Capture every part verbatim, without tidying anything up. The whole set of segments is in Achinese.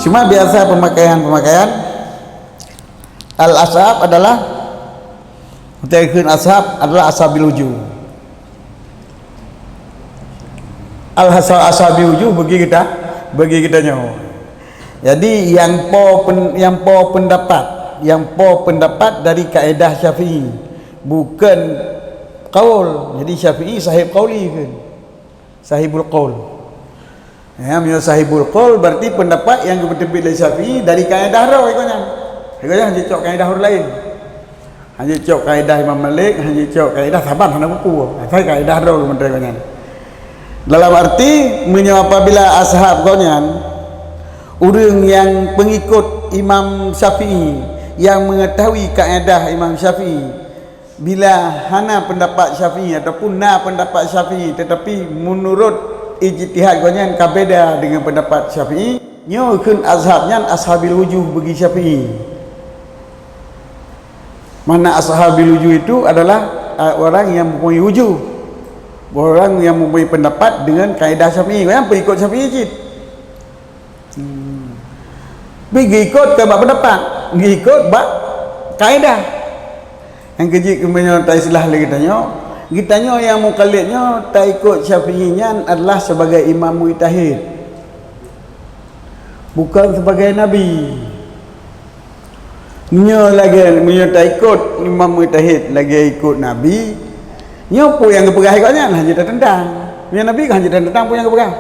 Cuma biasa pemakaian-pemakaian, al-ashab adalah, utai kheun ashab adalah ashabil wujuh. Al-hasa-, ashabil wujuh bagi kita, bagi kita nyoe. Jadi, nyang po pen-, nyang po pendapat, nyang po pendapat dari kaedah Syafi'i, bukan qaul. Jadi, Syafi'i sahib qauli kheun. Sahibul qaul. Ya, meunyoe sahibul qaul, berarti pendapat nyang geupeuteubiet lé Syafi'i dari kaedah droe gobnyan. Gobnyan hana cok kaedah ureuëng laén. Hana cok kaedah Imam Malik, hana cok kaedah saban hana buku. Asai kaedah droe geupeuteubiet gobnyan. Dalam arti, meunyoe apabila ashab gobnyan, ureuëng nyang pengikut Imam Syafi'i, nyang mengetahui kaedah Imam Syafi'i, bila hana pendapat Syafi'i ataupun na pendapat Syafi'i, tetapi menurut ijtihad gobnyan ka beda dengan pendapat Syafi'i, nyoe kheun ashab nyan ashabil wujuh bagi Syafi'i. Makna ashabil wujuh itu adalah, ah, orang yang mempunyai wujuh. Orang yang mempunyai pendapat dengan kaedah Syafi'i. Gobnyan pengikut Syafi'i cit. Hmm. Tapi geuikot keu bak pendapat, geuikot bak kaedah. Nyang keujeuet keu meunyoe taistilah lé geutanyoe, geutanyoe nyang mukallid nyoe taikot Syafi'i nyan adalah sebagai imam mujtahid, bukan sebagai nabi. Nyoe lagée, meunyoe taikot imam mujtahid lagée ikot nabi, nyoe peue nyang geupeugah ikot nyan hana tateuntang. Meunyoe nabi kan hana tateuntang peue nyang geupeugah.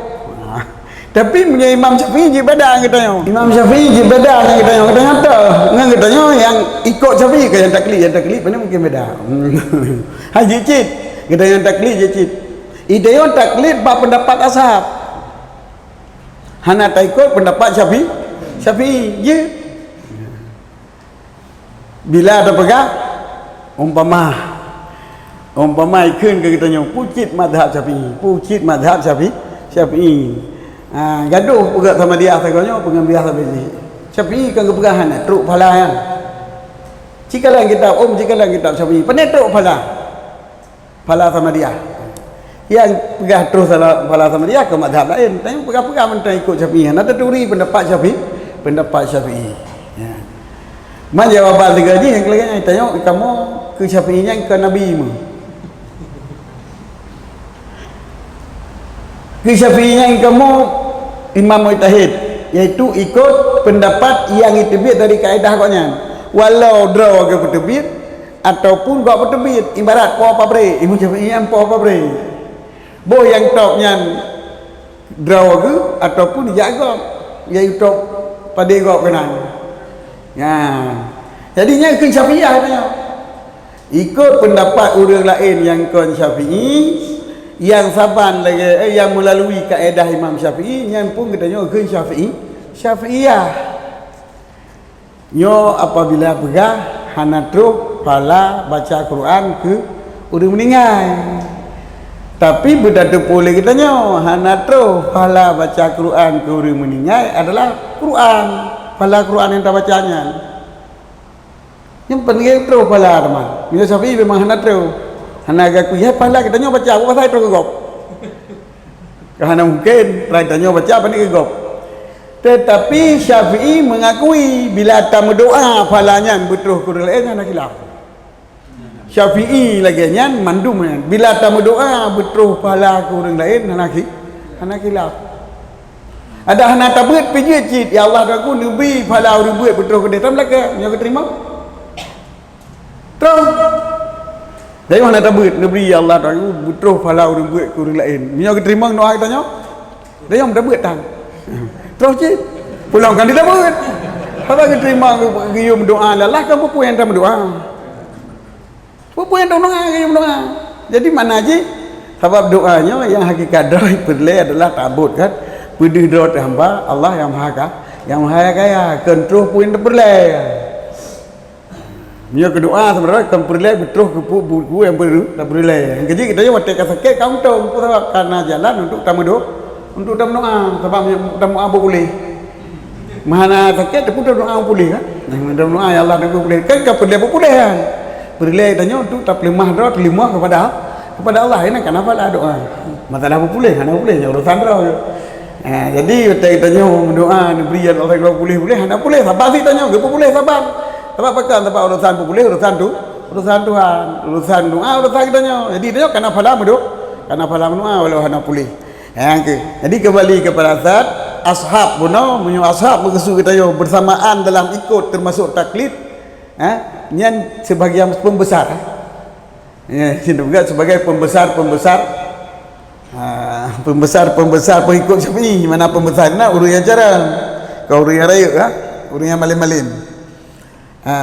Tapi meunyoe Imam Syafi'i jeuet beda ngon geutanyoe. Imam Syafi'i jeuet beda ngon geutanyoe. Geutanyoe toh, ngon geutanyoe nyang ikot Syafi'i ka nyang taklid, nyang taklid pane mungkin beda. Hana jeuet cit. Geutanyoe nyang taklid jeuet cit. Geutanyoe taklid bak pendapat ashab. Hana taikot pendapat Syafi'i. Syafi'i jeuet. Bila tapeugah, umpama, umpama ikheun keu geutanyoe, peue cit mazhab Syafi'i, peue cit mazhab Syafi'i, Syafi'i. Ha, gadoh peugah sama dia sagoe nyoe, peungambiah sabe jih. Syafi'i kan geupeugah hana trok pahala nyan. Cikalon kitab, um, cikalon kitab Syafi'i, pane trok pahala. Phala Samadiyah. Nyang peugah troh sala-, Phala Samadiyah keu mazhab laén. Tapi peugah-peugah mantong ikot Syafi'i. Hana taturi pendapat Syafi'i, pendapat Syafi'i. Ya. Man jawaban tiga jih nyang keulagak nyan, tanyong kamoe keu Syafi'i nyan keu Nabi meuh. Keu Syafi'i nyan kamoe imam mujtahid, yaitu ikot pendapat nyang jiteubiet dari kaedah gobnyan. Walau droe geupeuteubiet, ataupun gob peuteubiet, ibarat po pabrik, Imam Syafi'i nyan po pabrik. Boh nyang top nyan droe geuh ataupun jak gob, nyang top padé gob keunan. Nah, jadi nyan keu Syafi'iyah nyan. Ikot pendapat ureuëng laén nyang kon Syafi'i, nyang saban lagée, eh, nyang meulalui kaedah Imam Syafi'i, nyan pun geutanyoe keu Syafi'i, Syafi'iyah. Nyoe apabila peugah hana troh pahala baca Quran keu ureuëng meuninggai. Tapi beutateupeue lé geutanyoe, hana troh pahala baca Quran keu ureuëng meuninggai adalah Quran, pahala Quran nyang tabaca nyan. Nyang penting troh pahala teuma. Meunyoe Syafi'i memang hana troh. Hana geuakui, hai pahala geutanyoe baca, peue pasai troh keu gob? Ka hana mungken, peue tanyoe baca pane keu gob. Tetapi Syafi'i mengakui bila tameudoa pahala nyan beutroh keu ureuëng laén hana khilaf. Syafi'i lagée nyan mandum nyan. Bila tameudoa beutroh pahala keu ureuëng laén hana khi-, hana khilaf. Ada hana tabeuet pih jeuet cit, ya Allah Tuhanku neubri pahala ureuëng beuet beutroh keudeh tam lakée, nyoe geuteurimong. Troh. Dayuh hana tabeuet, neubri, ya Allah, tanyoe beutroh pahala ureuëng beuet keu ureuëng laén. Meunyoe geuteurimong doa geutanyoe, dayuh tabeuet tan. Troh cit. Pulang kan ditabeuet. Haba geuteurimong geuyue meudoa lé Allah, kan peue nyang tameudoa? Peue nyang tameudoa geuyue meudoa? Jadi makna jih, sabab doa nyoe nyang hakikat droe peureulée adalah ta'abud kan. Peudeuh droe teuh hamba Allah nyang maha ka, nyang maha kaya, kon troh peue nyang tapeureulée. Meunyoe keu doa sebenarnya kon peureulée beutroh keu pu-, buku nyang peureulée. Nyang keujeuet geutanyoe watée ka sakét ka untông, peue sabab? Karena jalan untuk tameudo-, untuk tameudoa. Sabab meunyoe tameudoa beupuléh. Meuhana sakét teupeu tameudoa beupuléh kan? Nah, tameudoa ya Allah tameudoa beupuléh. Kan ka peureulée beupuléh kan? Peureulée tanyoe untuk tapeuleumah droe, teuleumah kepada, kepada Allah. Ini kan apa lah doa? Masalah beupuléh, hana beupuléh, nyan urusan droe. Ha, jadi watèe geutanyoe meudoa neubri Allah, geupuléh-puléh, hana puléh, saban sit tanyoe, geupeupuléh saban. Sabab pakon? Sabab urusan peupuléh urusan tu, urusan Tuhan, urusan doa urusan geutanyoe. Jadi tanyoe kana pahala meudo-, kana pahala meudoa walau hana puléh. Ha, oke. Jadi kembali kepada zat ashab bunoe, meunyoe ashab meukeusud geutanyoe bersamaan dalam ikut termasuk taklid, ha, nyan sebahagian pembesar. Ya, sinoe juga sebagai pembesar-pembesar, ha, pembesar-pembesar pengikut Syafi'i. Mana pembesar na ureuëng nyang carông, kon ureuëng nyang rayeuk, ha? Ureuëng nyang malem-malem. Ha,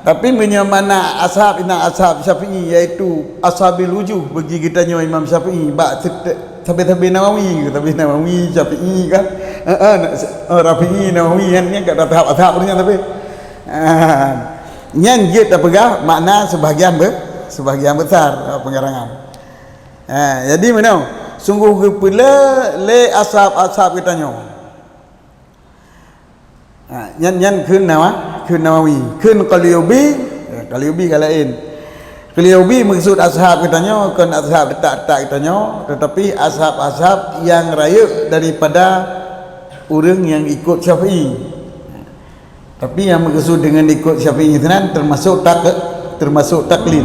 tapi meunyoe mana ashab, ina ashab Syafi'i, yaitu ashabil wujuh bagi geutanyoe Imam Syafi'i, bak sete-, sabe-sabe Nawawi, sabe Nawawi, Syafi'i kan? Ha, ha, na-, oh, Rafi'i, Nawawi kan, kan kat tahap ashab ureuëng nyan tapi. Ha, nyan jeuet tapeugah makna sebahagian be-, sebahagian besar, ha, pengarangan. Ha, jadi meunoe, sungguh geupeulé lé ashab-ashab geutanyoe. Ha, nyan, nyan kheun Nawa-, kheun Nawawi, kheun Qalyubi, ya, Qalyubi ka laén. Qalyubi meukeusud ashab geutanyoe, kon ashab detak-detak geutanyoe, tetapi ashab-ashab nyang rayeuk daripada ureuëng nyang ikut Syafi'i. Tapi nyang meukeusud deungon ikut Syafi'i sinan termasuk tak-, termasuk taklid.